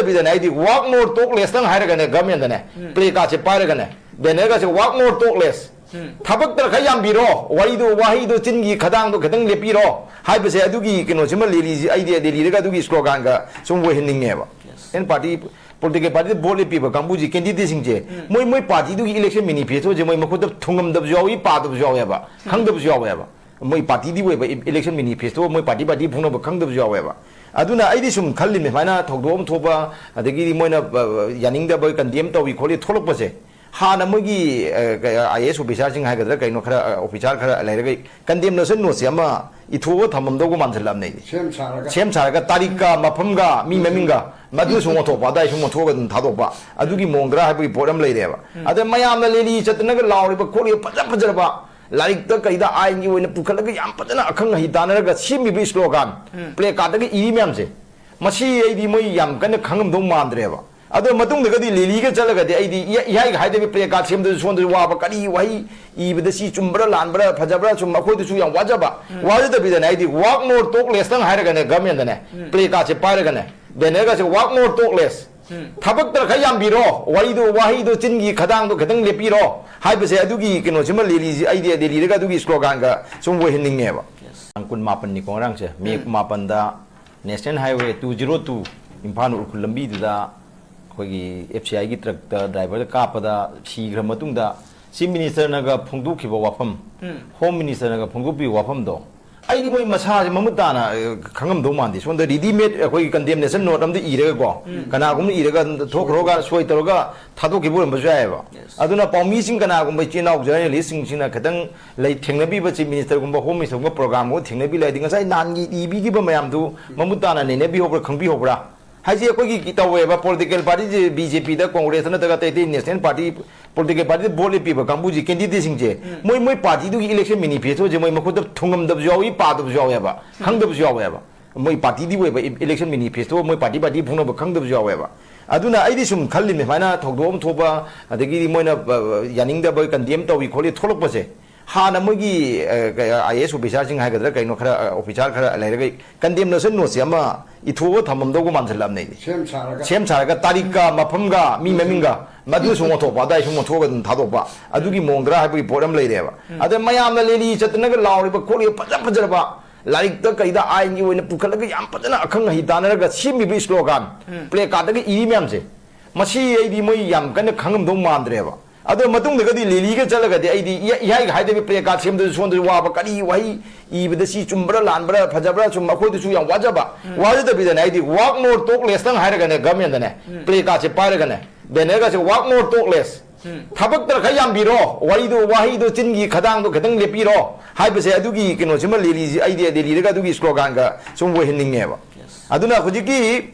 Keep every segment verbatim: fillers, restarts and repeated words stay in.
ꯅꯠꯇꯕꯤꯗꯅꯦ, ꯑꯩꯗꯤ "Work more, talk less"ꯇꯪ ꯍꯥꯏꯔꯒꯅꯦ, ꯒꯚꯔꯟꯃꯦꯟꯗꯅꯦ, ꯎꯝ, ꯄ꯭ꯂꯦ ꯀꯥꯔꯠꯁꯦ ꯄꯥꯏꯔꯒꯅꯦ, ꯕꯦꯅꯔꯒꯁꯦ "Work more, talk less", um, ꯊꯕꯛꯇ ꯈꯔ ꯌꯥꯝꯕꯤꯔꯣ, ꯋꯥꯔꯤꯗꯣ, ꯋꯥꯍꯩꯗꯣ, ꯆꯤꯟꯒꯤ ꯈꯗꯥꯡꯗꯣ ꯈꯤꯇꯪ ꯂꯦꯞꯄꯤꯔꯣ ꯍꯥꯏꯕꯁꯦ, ꯑꯗꯨꯒꯤ ꯀꯩꯅꯣꯁꯤꯃ ꯔꯦꯂꯤꯁꯤ, ꯑꯩꯗꯤ ꯔꯦꯂꯤꯗꯒ ꯑꯗꯨꯒꯤ ꯁ꯭ꯂꯣꯒꯥꯟꯒ ꯁꯨꯝ ꯑꯣꯏꯍꯟꯅꯤꯡꯉꯦꯕ꯫ ꯌꯦꯁ꯫ ꯑꯩꯅ ꯄꯥꯔꯇꯤ, ꯄꯣꯂꯤꯇꯤꯀꯦꯜ ꯄꯥꯔꯇꯤꯗ ꯚꯣꯠ ꯂꯦꯞꯄꯤꯕ ꯀꯥꯡꯕꯨꯁꯤ, ꯀꯦꯟꯗꯤꯗꯦꯠꯁꯤꯡꯁꯦ, ꯎꯝ, ꯃꯣꯏ, ꯃꯣꯏ ꯄꯥꯔꯇꯤꯗꯨꯒꯤ ꯏꯂꯦꯛꯁꯟ ꯃꯦꯅꯤꯐꯦꯁꯇꯣꯁꯦ ꯃꯣꯏ ꯃꯈꯨꯠꯇ ꯊꯨꯡꯉꯝꯗꯕꯁꯨ ꯌꯥꯎꯏ, ꯄꯥꯗꯕꯁꯨ ꯌꯥꯎꯋꯦꯕ, ꯎꯝ, ꯈꯪꯗꯕꯁꯨ ꯌꯥꯎꯋꯦꯕ꯫ ꯃꯣꯏ ꯄꯥꯔꯇꯤꯗꯤ ꯑꯣꯏꯕ, ꯏ-, ꯏꯂꯦꯛꯁꯟ ꯃꯦꯅꯤꯐꯦꯁꯇꯣ ꯃꯣꯏ ꯄꯥꯔꯇꯤ, ꯄꯥꯔꯇꯤ ꯐꯣꯡꯅꯕ ꯈꯪꯗꯕꯁꯨ ꯌꯥꯎꯋꯦꯕ꯫ ꯑꯗꯨꯅ ꯑꯩꯗꯤ ꯁꯨꯝ ꯈꯜꯂꯤꯅꯦ, ꯁꯨꯃꯥꯏꯅ ꯊꯧꯗꯣꯛ ꯑꯃ ꯊꯣꯛꯄ, ꯑꯗꯒꯤꯗꯤ ꯃꯣꯏꯅ, ꯑ, ꯌꯥꯅꯤꯡꯗꯕ, ꯀꯟꯗꯦꯝ ꯇꯧꯏ ꯈꯣꯠꯂꯤ ꯊꯣꯛꯂꯛꯄꯁꯦ, ꯍꯥꯟꯅ ꯃꯣꯏꯒꯤ, ꯑ, ꯀ-, ꯑꯥꯏ ꯑꯦ ꯑꯦꯁ ꯑꯣꯐꯤꯁꯥꯔꯁꯤꯡ ꯍꯥꯏꯒꯗ꯭ꯔꯥ ꯀꯩꯅꯣ, ꯈꯔ, ꯑ, ꯑꯣꯐꯤꯁꯥꯔ ꯈꯔ ꯂꯩꯔꯒ ꯀꯟꯗꯦꯝꯅꯦꯁꯟ ꯅꯣꯠꯁꯦ ꯑꯃ ꯏꯊꯣꯛꯑꯒ ꯊꯝꯃꯝꯗꯧꯕ ꯃꯥꯟꯁꯤꯜꯂꯛꯑꯕꯅꯦ ꯑꯩꯗꯤ꯫ ꯁꯦꯝ ꯁꯥꯔꯒ꯫ ꯁꯦꯝ ꯁꯥꯔꯒ ꯇꯥꯔꯤꯛꯀ, ꯃꯐꯝꯒ, ꯃꯤ ꯃꯃꯤꯡꯒ, ꯃꯗꯨ ꯁꯨꯝ ꯑꯣꯟꯊꯣꯛꯄ, ꯑꯗꯥꯏ ꯁꯨꯝ ꯑꯣꯟꯊꯣꯛꯑꯒ ꯑꯗꯨꯝ ꯊꯥꯗꯣꯛꯄ, ꯑꯗꯨꯒꯤ ꯃꯑꯣꯡꯗꯔꯥ ꯍꯥꯏꯕꯒꯤ ꯄꯣꯠ ꯑꯃ ꯂꯩꯔꯦꯕ꯫ ꯎꯝ꯫ ꯑꯗ ꯃꯌꯥꯝꯅ ꯔꯦꯂꯤ ꯆꯠꯇꯅꯒ ꯂꯥꯎꯔꯤꯕ ꯈꯣꯠꯂꯤꯕ ꯐꯖ ꯐꯖꯔꯕ ꯂꯥꯏꯔꯤꯛꯇ ꯀꯩꯗ ꯑꯥꯏꯟꯒꯤ ꯑꯣꯏꯅ ꯄꯨꯈꯠꯂꯒ ꯌꯥꯝ ꯐꯖꯅ ꯑꯈꯪ ꯑꯍꯩ ꯇꯥꯟꯅꯔꯒ ꯁꯦꯝꯃꯤꯕ ꯁ꯭ꯂꯣꯒꯥꯟ, ꯎꯝ, ꯄ꯭ꯂꯦ ꯀꯥꯔꯠꯇꯒ ꯏꯔꯤ ꯃꯌꯥꯝꯁꯦ, ꯃꯁꯤ ꯑꯩꯗꯤ ꯃꯣꯏ ꯌꯥꯝ ꯀꯟꯅ ꯈꯪꯉꯝꯗꯧ ꯃꯥꯟꯗ꯭ꯔꯦꯕ꯫ ꯑꯗꯣ ꯃꯇꯨꯡꯗꯒꯗꯤ ꯂꯦꯂꯤꯒ ꯆꯠꯂꯒꯗꯤ ꯑꯩꯗꯤ ꯏꯍ-, ꯏꯍꯥꯏꯒ ꯍꯥꯏꯗꯕꯤ, ꯄ꯭ꯂꯦ ꯀꯥꯔꯠ ꯁꯦꯝꯗꯁꯨ ꯁꯣꯝꯗꯁꯨ ꯋꯥꯕ, ꯀꯔꯤ ꯋꯥꯍꯩ ꯏꯕꯗ ꯁꯤ ꯆꯨꯝꯕ꯭ꯔꯥ ꯂꯥꯟꯕ꯭ꯔꯥ, ꯐꯖꯕ꯭ꯔꯥ, ꯁꯨꯝ ꯑꯩꯈꯣꯏꯗꯁꯨ ꯌꯥꯝ ꯋꯥꯖꯕ꯫ ꯎꯝ꯫ ꯋꯥꯖꯗꯕꯤꯗꯅꯦ ꯑꯩꯗꯤ "Work more, talk less"ꯇꯪ ꯍꯥꯏꯔꯒꯅꯦ, ꯒꯚꯔꯟꯃꯦꯟꯗꯅꯦ, ꯎꯝ, ꯄ꯭ꯂꯦ ꯀꯥꯔꯠꯁꯦ ꯄꯥꯏꯔꯒꯅꯦ, ꯕꯦꯅꯔꯒꯁꯦ "Work more, talk less", um, ꯊꯕꯛꯇ ꯈꯔ ꯌꯥꯝꯕꯤꯔꯣ, ꯋꯥꯔꯤꯗꯣ, ꯋꯥꯍꯩꯗꯣ, ꯆꯤꯟꯒꯤ ꯈꯗꯥꯡꯗꯣ ꯈꯤꯇꯪ ꯂꯦꯞꯄꯤꯔꯣ ꯍꯥꯏꯕꯁꯦ, ꯑꯗꯨꯒꯤ ꯀꯩꯅꯣꯁꯤꯃ ꯔꯦꯂꯤꯁꯤ, ꯑꯩꯗꯤ ꯔꯦꯂꯤꯗꯒ ꯑꯗꯨꯒꯤ ꯁ꯭ꯂꯣꯒꯥꯟꯒ ꯁꯨꯝ ꯑꯣꯏꯍꯟꯅꯤꯡꯉꯦꯕ꯫ ꯌꯦꯁ꯫ ꯇꯥꯡ ꯀꯨꯟꯃꯥꯄꯟꯅꯤꯀꯣ ꯉꯔꯥꯡꯁꯦ, ꯃꯦ, ꯎꯝ, ꯀꯨꯟꯃꯥꯄꯟꯗ National Highway two zero two, Imphal Ukhrul ꯂꯝꯕꯤꯗꯨꯗ ꯑꯩꯈꯣꯏꯒꯤ ꯑꯦꯐ ꯁꯤ ꯑꯥꯏꯒꯤ ꯇ꯭ꯔꯛꯇ ꯗ꯭ꯔꯥꯏꯚꯔꯗ ꯀꯥꯞꯄꯗ ꯁꯤꯈ꯭ꯔ ꯃꯇꯨꯡꯗ, ꯆꯤꯐ ꯃꯤꯅꯤꯁꯇꯔꯅꯒ ꯐꯣꯡꯗꯣꯛꯈꯤꯕ ꯋꯥꯐꯝ, ꯎꯝ, ꯍꯣꯝ ꯃꯤꯅꯤꯁꯇꯔꯅꯒ ꯐꯣꯡꯗꯣꯛꯄꯤꯕ ꯋꯥꯐꯝꯗꯣ, ꯑꯩꯗꯤ ꯃꯣꯏ ꯃꯁꯥꯁꯦ ꯃꯃꯨꯠ ꯇꯥꯅ, ꯑ, ꯈꯪꯉꯝꯗꯧ ꯃꯥꯟꯗꯦ꯫ ꯁꯣꯝꯗ ꯔꯦꯗꯤꯃꯦꯗ ꯑꯩꯈꯣꯏꯒꯤ ꯀꯟꯗꯦꯝꯅꯦꯁꯟ ꯅꯣꯠ ꯑꯃꯗ ꯏꯔꯒꯀꯣ, ꯎꯝ, ꯀꯅꯥꯒꯨꯝꯕꯅ ꯏꯔꯒ ꯊꯣꯛꯈ꯭ꯔꯣꯒ ꯁꯣꯏ ꯇꯧꯔꯒ ꯊꯥꯗꯣꯛꯈꯤꯕ ꯑꯣꯏꯔꯝꯕꯁꯨ ꯌꯥꯏꯑꯕ꯫ ꯌꯦꯁ꯫ ꯑꯗꯨꯅ ꯄꯥꯎꯃꯤꯁꯤꯡ, ꯀꯅꯥꯒꯨꯝꯕ ꯏꯆꯤꯜ ꯏꯅꯥꯎ ꯖꯔꯅꯦꯂꯤꯁꯁꯤꯡꯁꯤꯅ ꯈꯤꯇꯪ ꯂꯩ, ꯊꯦꯡꯅꯕꯤꯕ, ꯆꯤꯐ ꯃꯤꯅꯤꯁꯇꯔꯒꯨꯝꯕ, ꯍꯣꯝ ꯃꯤꯅꯤꯁꯇꯔꯒꯨꯝꯕ ꯄ꯭ꯔꯣꯒ꯭ꯔꯥꯝꯒꯨꯝꯕ ꯊꯦꯡꯅꯕꯤ ꯂꯩꯔꯗꯤ, ꯉꯁꯥꯏ ꯅꯍꯥꯟꯒꯤ ꯏꯕꯤꯈꯤꯕ ꯃꯌꯥꯝꯗꯨ ꯃꯃꯨꯠ ꯇꯥꯅ ꯅꯩꯅꯕꯤꯍꯧꯕ꯭ꯔꯥ, ꯈꯪꯕꯤꯍꯧꯕ꯭ꯔꯥ? ꯍꯥꯏꯁꯦ ꯑꯩꯈꯣꯏꯒꯤ ꯇꯧꯋꯦꯕ, ꯄꯣꯂꯤꯇꯤꯀꯦꯜ ꯄꯥꯔꯇꯤꯁꯦ, ꯕꯤ ꯖꯦ ꯄꯤꯗ, ꯀꯣꯡꯒ꯭ꯔꯦꯁꯇ ꯅꯠꯇ꯭ꯔꯒ ꯑꯇꯩ ꯑꯇꯩ ꯅꯦꯁꯅꯦꯜ ꯄꯥꯔꯇꯤ, ꯄꯣꯂꯤꯇꯤꯀꯦꯜ ꯄꯥꯔꯇꯤꯗ ꯚꯣꯠ ꯂꯦꯞꯄꯤꯕ ꯀꯥꯡꯕꯨꯁꯤ, ꯀꯦꯟꯗꯤꯗꯦꯠꯁꯤꯡꯁꯦ, ꯎꯝ, ꯃꯣꯏ, ꯃꯣꯏ ꯄꯥꯔꯇꯤꯗꯨꯒꯤ ꯏꯂꯦꯛꯁꯟ ꯃꯦꯅꯤꯐꯦꯁꯇꯣꯁꯦ ꯃꯣꯏ ꯃꯈꯨꯠꯇ ꯊꯨꯡꯉꯝꯗꯕꯁꯨ ꯌꯥꯎꯏ, ꯄꯥꯗꯕꯁꯨ ꯌꯥꯎꯋꯦꯕ, ꯎꯝ, ꯈꯪꯗꯕꯁꯨ ꯌꯥꯎꯋꯦꯕ꯫ ꯃꯣꯏ ꯄꯥꯔꯇꯤꯗꯤ ꯑꯣꯏꯕ, ꯏ-, ꯏꯂꯦꯛꯁꯟ ꯃꯦꯅꯤꯐꯦꯁꯇꯣ ꯃꯣꯏ ꯄꯥꯔꯇꯤ, ꯄꯥꯔꯇꯤ ꯐꯣꯡꯅꯕ ꯈꯪꯗꯕꯁꯨ ꯌꯥꯎꯋꯦꯕ꯫ ꯑꯗꯨꯅ ꯑꯩꯗꯤ ꯁꯨꯝ ꯈꯜꯂꯤꯅꯦ, ꯁꯨꯃꯥꯏꯅ ꯊꯧꯗꯣꯛ ꯑꯃ ꯊꯣꯛꯄ, ꯑꯗꯒꯤꯗꯤ ꯃꯣꯏꯅ, ꯑ, ꯌꯥꯅꯤꯡꯗꯕ, ꯀꯟꯗꯦꯝ ꯇꯧꯏ ꯈꯣꯠꯂꯤ ꯊꯣꯛꯂꯛꯄꯁꯦ, ꯍꯥꯟꯅ ꯃꯣꯏꯒꯤ ꯑꯥꯏ ꯑꯦ ꯑꯦꯁ ꯑꯣꯐꯤꯁꯥꯔꯁꯤꯡ ꯍꯥꯏꯒꯗ꯭ꯔꯥ ꯀꯩꯅꯣ, ꯈꯔ ꯑꯣꯐꯤꯁꯥꯔ ꯈꯔ ꯂꯩꯔꯒ ꯀꯟꯗꯦꯝꯅꯦꯁꯟ ꯅꯣꯠꯁꯦ ꯑꯃ ꯏꯊꯣꯛꯑꯒ ꯊꯝꯃꯝꯗꯧꯕ ꯃꯥꯟꯁꯤꯜꯂꯛꯑꯕꯅꯦ ꯑꯩꯗꯤ꯫ ꯁꯦꯝ ꯁꯥꯔꯒ ꯁꯦꯝ ꯁꯥꯔꯒ ꯇꯥꯔꯤꯛꯀ ꯃꯐꯝꯒ ꯃꯤ ꯃꯃꯤꯡꯒ ꯃꯗꯨ ꯁꯨꯝ ꯑꯣꯟꯊꯣꯛꯄ, ꯑꯗꯥꯏ ꯁꯨꯝ ꯑꯣꯟꯊꯣꯛꯑꯒ ꯑꯗꯨꯝ ꯊꯥꯗꯣꯛꯄ, ꯑꯗꯨꯒꯤ ꯃꯑꯣꯡꯗꯔ ꯍꯥꯏꯕꯒꯤ ꯄꯣꯠ ꯑꯃ ꯂꯩꯔꯦꯕ꯫ ꯑꯗ ꯃꯌꯥꯝꯅ ꯔꯦꯂꯤ ꯆꯠꯇꯅꯒ ꯂꯥꯎꯔꯤꯕ ꯈꯣꯠꯂꯤꯕ ꯐꯖ ꯐꯖꯔꯕ ꯂꯥꯏꯔꯤꯛꯇ ꯀꯩꯗ ꯑꯥꯏꯟꯒꯤ ꯑꯣꯏꯅ ꯄꯨꯈꯠꯂꯒ ꯌꯥꯝ ꯐꯖꯅ ꯑꯈꯪ ꯑꯍꯩ ꯇꯥꯟꯅꯔꯒ ꯁꯦꯝꯃꯤꯕ ꯁ꯭ꯂꯣꯒꯥꯟ, ꯄ꯭ꯂꯦ ꯀꯥꯔꯠꯇꯒ ꯏꯔꯤ ꯃꯌꯥꯝꯁꯦ, ꯃꯁꯤ ꯑꯩꯗꯤ ꯃꯣꯏ ꯌꯥꯝ ꯀꯟꯅ ꯈꯪꯉꯝꯗꯧ ꯃꯥꯟꯗ꯭ꯔꯦꯕ꯫ ꯑꯗꯣ ꯃꯇꯨꯡꯗꯒꯗꯤ ꯂꯦꯂꯤꯒ ꯆꯠꯂꯒꯗꯤ ꯑꯩꯗꯤ ꯏꯌꯥ- ꯏꯍꯥꯏꯒ ꯍꯥꯏꯗꯕꯤ ꯄ꯭ꯂꯦ ꯀꯥꯔꯠ ꯁꯦꯝꯗꯁꯨ ꯁꯣꯝꯗꯁꯨ ꯋꯥꯕ, ꯀꯔꯤ ꯋꯥꯍꯩ ꯏꯕꯗ ꯁꯤ ꯆꯨꯝꯕ꯭ꯔꯥ ꯂꯥꯟꯕ꯭ꯔꯥ ꯐꯖꯕ꯭ꯔꯥ, ꯁꯨꯝ ꯑꯩꯈꯣꯏꯗꯁꯨ ꯌꯥꯝ ꯋꯥꯖꯕ, ꯋꯥꯖꯗꯕꯤꯗꯅꯦ ꯑꯩꯗꯤ "Work more, talk less"ꯇꯪ ꯍꯥꯏꯔꯒꯅꯦ, ꯒꯃꯦꯟꯗꯅꯦ ꯄ꯭ꯂꯦ ꯀꯥꯔꯠꯁꯦ ꯄꯥꯏꯔꯒꯅꯦ, ꯕꯦꯅꯔꯒꯁꯦ "Work more, talk less", ꯊꯕꯛꯇ ꯈꯔ ꯌꯥꯝꯕꯤꯔꯣ, ꯋꯥꯔꯤꯗꯣ, ꯋꯥꯍꯩꯗꯣ, ꯆꯤꯟꯒꯤ ꯈꯗꯥꯡꯗꯣ ꯈꯤꯇꯪ ꯂꯦꯞꯄꯤꯔꯣ ꯍꯥꯏꯕꯁꯦ, ꯑꯗꯨꯒꯤ ꯀꯩꯅꯣꯁꯤꯃ ꯂꯦꯂꯤꯁꯤ ꯑꯩꯗꯤ ꯂꯦꯂꯤꯗꯒ ꯑꯗꯨꯒꯤ ꯁ꯭ꯂꯣꯒꯥꯟꯒ ꯁꯨꯝ ꯑꯣꯏꯍꯟꯅꯤꯡꯉꯦꯕ꯫ ꯑꯗꯨꯅ ꯍꯧꯖꯤꯛꯀꯤ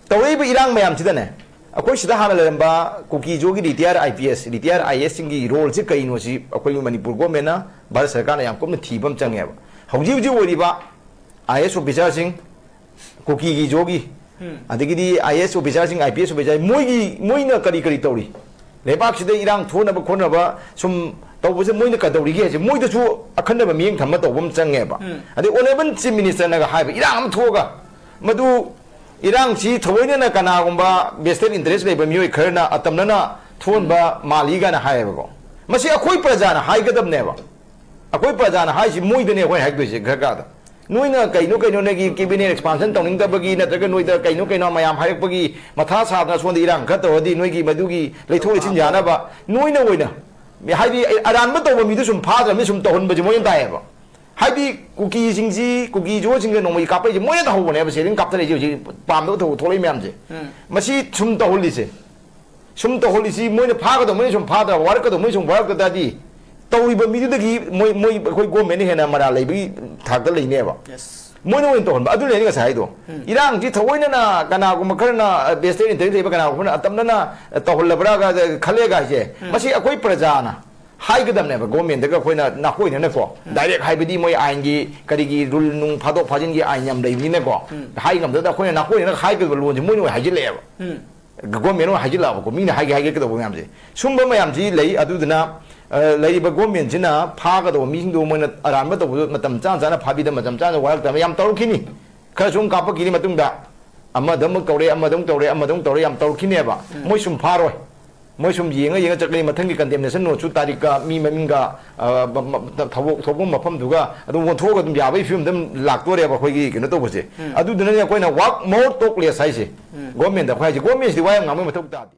ꯇꯧꯔꯛꯏꯕ ꯏꯔꯥꯡ ꯃꯌꯥꯝꯁꯤꯗꯅꯦ, ꯑꯩꯈꯣꯏ ꯁꯤꯗ ꯍꯥꯟꯅ ꯂꯩꯔꯝꯕ ꯀꯨꯀꯤ ꯖꯣꯒꯤ retire I P S, retire I A ꯑꯦꯁꯁꯤꯡꯒꯤ ꯔꯣꯜꯁꯤ ꯀꯩꯅꯣꯁꯤ ꯑꯩꯈꯣꯏ ꯃꯅꯤꯄꯨꯔ ꯒꯣꯔꯃꯦꯟꯅ, ꯚꯥꯔꯠ ꯁꯔꯀꯥꯔꯅ ꯌꯥꯝ ꯀꯨꯞꯅ ꯊꯤꯕ ꯑꯃ ꯆꯪꯉꯦꯕ꯫ ꯍꯧꯖꯤꯛ ꯍꯧꯖꯤꯛ ꯑꯣꯏꯔꯤꯕ ꯑꯥꯏ ꯑꯦ ꯑꯦꯁ ꯑꯣꯐꯤꯁꯥꯔꯁꯤꯡ, ꯀꯨꯀꯤꯒꯤ ꯖꯣꯒꯤ, ꯑꯗꯒꯤꯗꯤ I A S ꯑꯣꯐꯤꯁꯥꯔꯁꯤꯡ, I P S officer, ꯃꯣꯏꯒꯤ, ꯃꯣꯏꯅ ꯀꯔꯤ ꯀꯔꯤ ꯇꯧꯔꯤ? ꯂꯩꯕꯥꯛꯁꯤꯗ ꯏꯔꯥꯡ ꯊꯣꯛꯅꯕ ꯈꯣꯠꯅꯕ ꯁꯨꯝ ꯇꯧꯕꯁꯦ ꯃꯣꯏꯅ ꯀꯩꯗꯧꯔꯤꯒꯦ ꯍꯥꯏꯁꯦ ꯃꯣꯏꯗꯁꯨ ꯑꯈꯟꯅꯕ ꯃꯤꯠꯌꯦꯡ ꯊꯝꯕ ꯇꯧꯕ ꯑꯃ ꯆꯪꯉꯦꯕ꯫ ꯑꯗꯩ ꯑꯣꯅꯔꯦꯕꯜ ꯆꯤꯐ ꯃꯤꯅꯤꯁꯇꯔꯅꯒ ꯍꯥꯏꯕ ꯏꯔꯥꯡ ꯑꯃ ꯊꯣꯛꯑꯒ, ꯃꯗꯨ ꯏꯔꯥꯡꯁꯤ ꯊꯑꯣꯏꯅꯅ ꯀꯅꯥꯒꯨꯝꯕ ꯚꯦꯁꯇꯦꯠ ꯏꯟꯇꯔꯦꯁ ꯂꯩꯕ ꯃꯤꯑꯣꯏ ꯈꯔꯅ ꯑꯇꯝꯅꯅ ꯊꯣꯛꯍꯟꯕ ꯃꯥꯜꯂꯤ ꯀꯥꯏꯅ ꯍꯥꯏꯌꯦꯕꯀꯣ꯫ ꯃꯁꯤ ꯑꯩꯈꯣꯏ ꯄ꯭ꯔꯖꯥꯅ ꯍꯥꯏꯒꯗꯕꯅꯦꯕ꯫ ꯑꯩꯈꯣꯏ ꯄ꯭ꯔꯖꯥꯅ ꯍꯥꯏꯁꯤ ꯃꯣꯏꯗꯅꯦ ꯑꯩꯈꯣꯏ ꯍꯥꯏꯗꯣꯏꯁꯦ ꯈꯔ ꯈꯔꯗ꯫ ꯅꯣꯏꯅ ꯀꯩꯅꯣ ꯀꯩꯅꯣ ꯅꯣꯏꯒꯤ ꯀꯦꯕꯤꯅꯦꯠ ꯑꯦꯛꯁꯄꯥꯟꯁꯟ ꯇꯧꯅꯤꯡꯗꯕꯒꯤ ꯅꯠꯇ꯭ꯔꯒ ꯅꯣꯏꯗ ꯀꯩꯅꯣ ꯀꯩꯅꯣ ꯃꯌꯥꯝ ꯍꯥꯏꯔꯛꯄꯒꯤ ꯃꯊꯥ ꯁꯥꯗꯅ ꯁꯣꯝꯗ ꯏꯔꯥꯡ ꯈꯔ ꯇꯧꯔꯗꯤ ꯅꯣꯏꯒꯤ ꯃꯗꯨꯒꯤ ꯂꯩꯊꯣꯛ ꯂꯩꯁꯤꯟ ꯌꯥꯅꯕ ꯅꯣꯏꯅ ꯑꯣꯏꯅ, ꯍꯥꯏꯗꯤ, ꯑꯔꯥꯟꯕ ꯇꯧꯕ ꯃꯤꯗꯨ ꯁꯨꯝ ꯐꯥꯗ꯭ꯔꯕꯅꯤ, ꯁꯨꯝ ꯇꯧꯍꯟꯕꯁꯦ ꯃꯣꯏꯅ ꯇꯥꯏꯌꯦꯕ꯫ ꯍꯥꯏꯗꯤ ꯀꯨꯀꯤꯁꯤꯡꯁꯤ, ꯀꯨꯀꯤ ꯖꯣꯁꯤꯡꯁꯦ ꯅꯣꯡꯃꯩ ꯀꯥꯞꯄꯛꯏꯁꯦ ꯃꯣꯏꯅ ꯇꯧꯍꯧꯕꯅꯦꯕ, ꯁꯦꯜ ꯀꯥꯞꯊꯔꯛꯏꯁꯦ ꯍꯧꯖꯤꯛ ꯄꯥꯝꯗꯕ ꯊꯧ- ꯊꯣꯛꯂꯛꯏ ꯃꯌꯥꯝꯁꯦ꯫ ꯃꯁꯤ ꯁꯨꯝ ꯇꯧꯍꯜꯂꯤꯁꯦ, ꯁꯨꯝ ꯇꯧꯍꯜꯂꯤꯁꯤ ꯃꯣꯏꯅ ꯐꯥꯒꯗꯧꯕ ꯃꯣꯏꯅ ꯁꯨꯝ ꯐꯥꯗ꯭ꯔꯕ, ꯋꯥꯔꯛꯀꯗꯧꯕ ꯃꯣꯏꯅ ꯁꯨꯝ ꯋꯥꯔꯛꯇ ꯇꯥꯔꯗꯤ ꯇꯧꯔꯤꯕ ꯃꯤꯗꯨꯗꯒꯤ ꯃꯣꯏ, ꯃꯣꯏ, ꯑꯩꯈꯣꯏ ꯒꯣꯔꯃꯦꯟꯅ ꯍꯦꯟꯅ ꯃꯔꯥꯜ ꯂꯩꯕꯒꯤ ꯊꯥꯛꯇ ꯂꯩꯅꯦꯕ꯫ ꯃꯣꯏꯅ ꯑꯣꯏꯅ ꯇꯧꯍꯟꯕ꯫ ꯑꯗꯨꯅꯦ ꯑꯩꯅ ꯉꯁꯥꯏ ꯍꯥꯏꯗꯣ꯫ ꯏꯔꯥꯡꯁꯤ ꯊꯑꯣꯏꯅꯅ ꯀꯅꯥꯒꯨꯝꯕ ꯈꯔꯅ, ꯚꯦꯁꯇꯦꯠ ꯏꯟꯇꯔꯦꯁ ꯂꯩꯕ ꯀꯅꯥꯒꯨꯝꯕ ꯈꯔꯅ ꯑꯇꯝꯅꯅ ꯇꯧꯍꯜꯂꯕ꯭ꯔꯥꯒ ꯈꯜꯂꯦꯒ ꯍꯥꯏꯁꯦ, ꯃꯁꯤ ꯑꯩꯈꯣꯏ ꯄ꯭ꯔꯖꯥꯅ ꯍꯥꯏꯒꯗꯕꯅꯦꯕ꯫ ꯒꯣꯔꯃꯦꯟꯗꯒ ꯑꯩꯈꯣꯏꯅ ꯅꯥꯈꯣꯏꯅꯅꯀꯣ, ꯗꯥꯏꯔꯦꯛ ꯍꯥꯏꯕꯗꯤ ꯃꯣꯏ ꯑꯥꯏꯟꯒꯤ, ꯀꯔꯤꯒꯤ ꯔꯨꯜ ꯅꯨꯡ ꯐꯥꯗꯣꯛ ꯐꯥꯖꯤꯟꯒꯤ ꯑꯥꯏꯟ ꯌꯥꯝ ꯂꯩꯕꯅꯤꯅꯀꯣ, ꯍꯥꯏ ꯉꯝꯗꯕꯗ ꯑꯩꯈꯣꯏꯅ ꯅꯥꯈꯣꯏꯅꯅ ꯍꯥꯏꯒꯗꯕ ꯂꯣꯟꯁꯦ ꯃꯣꯏꯅ ꯑꯣꯏꯅ ꯍꯥꯏꯖꯤꯜꯂꯛꯑꯦꯕ꯫ ꯒꯣꯔꯃꯦꯟ ꯑꯣꯏꯅ ꯍꯥꯏꯖꯤꯜꯂꯛꯑꯕꯀꯣ, ꯃꯤꯅ ꯍꯥꯏꯒꯦ ꯍꯥꯏꯒꯦ ꯀꯩꯗꯧꯕ ꯃꯌꯥꯝꯁꯦ, ꯁꯨꯝꯕ ꯃꯌꯥꯝꯁꯤ ꯂꯩ꯫ ꯑꯗꯨꯗꯨꯅ ꯑ, ꯂꯩꯔꯤꯕ ꯒꯣꯔꯃꯦꯟꯁꯤꯅ ꯐꯥꯒꯗꯧꯕ ꯃꯤꯁꯤꯡꯗꯣ ꯃꯣꯏꯅ ꯑꯔꯥꯟꯕ ꯇꯧꯕꯗꯣ ꯃꯇꯝ ꯆꯥꯅ ꯆꯥꯅ ꯐꯥꯕꯤꯗ ꯃꯇꯝ ꯆꯥꯅ ꯋꯥꯔꯛꯇꯕ ꯌꯥꯝ ꯇꯧꯔꯛꯈꯤꯅꯤ꯫ ꯈꯔꯁꯨ ꯑꯃꯨꯛ ꯀꯥꯞꯄꯛꯈꯤꯅꯤ ꯃꯇꯨꯡꯗ꯫ ꯑꯃꯗ ꯑꯃꯨꯛ ꯇꯧꯔꯦ, ꯑꯃꯗ ꯑꯃꯨꯛ ꯇꯧꯔꯦ, ꯑꯃꯗ ꯑꯃꯨꯛ ꯇꯧꯔꯦ, ꯌꯥꯝ ꯇꯧꯔꯛꯈꯤꯅꯦꯕ꯫ ꯃꯣꯏ ꯁꯨꯝ ꯐꯥꯔꯣꯏ꯫ ꯃꯣꯏ ꯁꯨꯝ ꯌꯦꯡꯉ ꯌꯦꯡꯉ ꯆꯠꯀꯅꯤ꯫ ꯃꯊꯪꯒꯤ ꯀꯟꯗꯦꯝꯅꯦꯁꯟ ꯅꯣꯠꯁꯨ ꯇꯥꯔꯤꯛꯀ ꯃꯤ ꯃꯃꯤꯡꯒ, ꯑ, ꯃ-, ꯃ-, ꯊꯕꯛ ꯊꯣꯛꯐꯝ ꯃꯐꯝꯗꯨꯒ ꯑꯗꯨꯝ ꯑꯣꯟꯊꯣꯛꯑꯒ ꯑꯗꯨꯝ ꯌꯥꯕꯒꯤ ꯐꯤꯕꯝꯗ ꯑꯗꯨꯝ ꯂꯥꯛꯇꯣꯔꯦꯕ ꯑꯩꯈꯣꯏꯒꯤ ꯀꯩꯅꯣ ꯇꯧꯕꯁꯦ꯫ ꯑꯗꯨꯗꯨꯅꯅꯦ ꯑꯩꯈꯣꯏꯅ work more, talk less ꯍꯥꯏꯁꯦ꯫ ꯒꯣꯔꯃꯦꯟꯗ ꯑꯩꯈꯣꯏ ꯍꯥꯏꯁꯦ, ꯒꯣꯔꯃꯦꯟꯁꯤꯗꯤ ꯋꯥ ꯌꯥꯝ ꯉꯥꯡꯕꯒꯤ ꯃꯊꯧ ꯇꯥꯗꯦ꯫